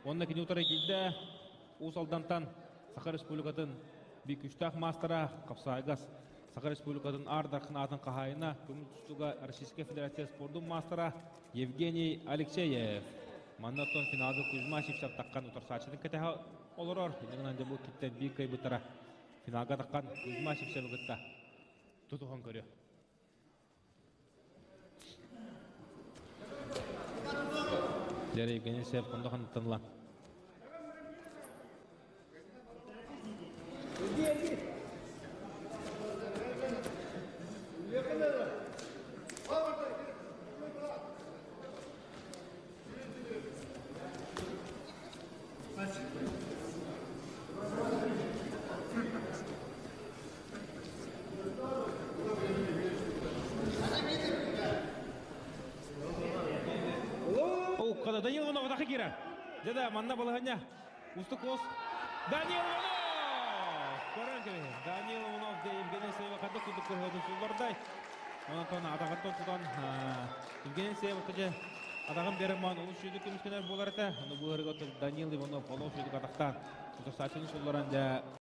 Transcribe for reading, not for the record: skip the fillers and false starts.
Онно кини утары киирдэ Уус Алдантан Саха Республикатын биир күүстээх маастара Хапсаайгас Саха Республикатын Аар Дархан аатын хаһаайына, көҥүл тустууга Российскай Федерация спордун маастара Евгений Алексеев. Манна оттон финалга Кузьма Сивцев таххан утарсааччытын кэтэһэ олорор. Иннинэн дьэ бу киттэн биир кыайбыттара финалга таххан Кузьма Сивцевы кытта тутуһан көрүө. Дьэ, Евгений Сев хонно ханныттан Уккада Данил Иванов атака киирэр. Дьэ да, манна балаһанньа. Устук ос. Данил Иванов! Көрөн кэбиһин. Данил Иванов де Евгений Сеева хадык курдук кыһыытын суллардай. Онтон атаҕыттан тутан Евгений Сеева дьэ атаҕын берен маан олус сүйдүк көмүскэнэр буолар этэ. Ону быһарыга Данил Иванов олус сүйдүк атахтаан утарсааччыны сулларан дьэ.